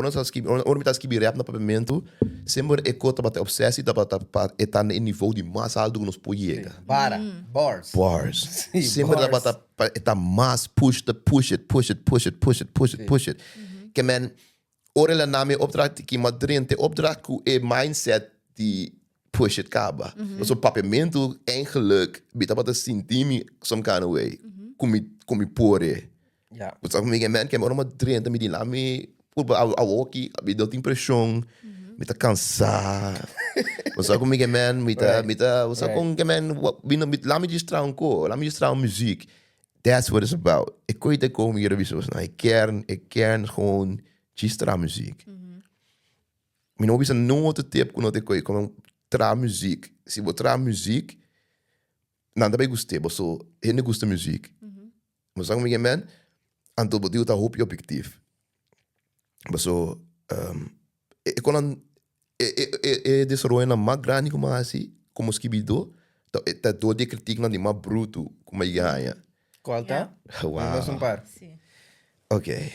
Ora nos ta skibi, ora mi ta skibi rap na Papiamentu, semper e kos tabata obsessie tabata pa e ta na e nivo di mas altu ku nos por yega. Bara, bars. Bars. Sí, Semper bars. tabata pa e ta mas push the push it, push it, push it, push it, push it, push it. Ke men, ora el a na mi e opdracht aki, m'a drenta e opdracht ku e mindset di push it kaba. Pasobra Papiamentu eigenlijk mi tabata sinti mi some kind of way ku mi por e. Bo sa ku mi ke men ke ora mi a drenta mi di la mi purba awoki mi no tin preshon mi ta kansa. Bo sa ku mi ke men mi ta mi ta bo sa kon ke men la mi djis traha un ko la mi djis traha un muziek. That's what it's about. E koe ta koe mi kere bisa boso nan e kern e kern gewoon djis traha muziek. Mi no bisa niun otro tip ku no ta koe komo traha muziek. Si bo traha muziek nan ta bai gust'é bo so hende gusta muziek. Bo sa ku mi ke men? Anto bo tin ku ta hopi objektief. Paso e konan e desaroyonan mas grandi ku mi a hasi komo skibidó ta dor di e kritiknan di mas brutu ku mi a yega haña. Kual ta? Wow. Nos un par. Oké.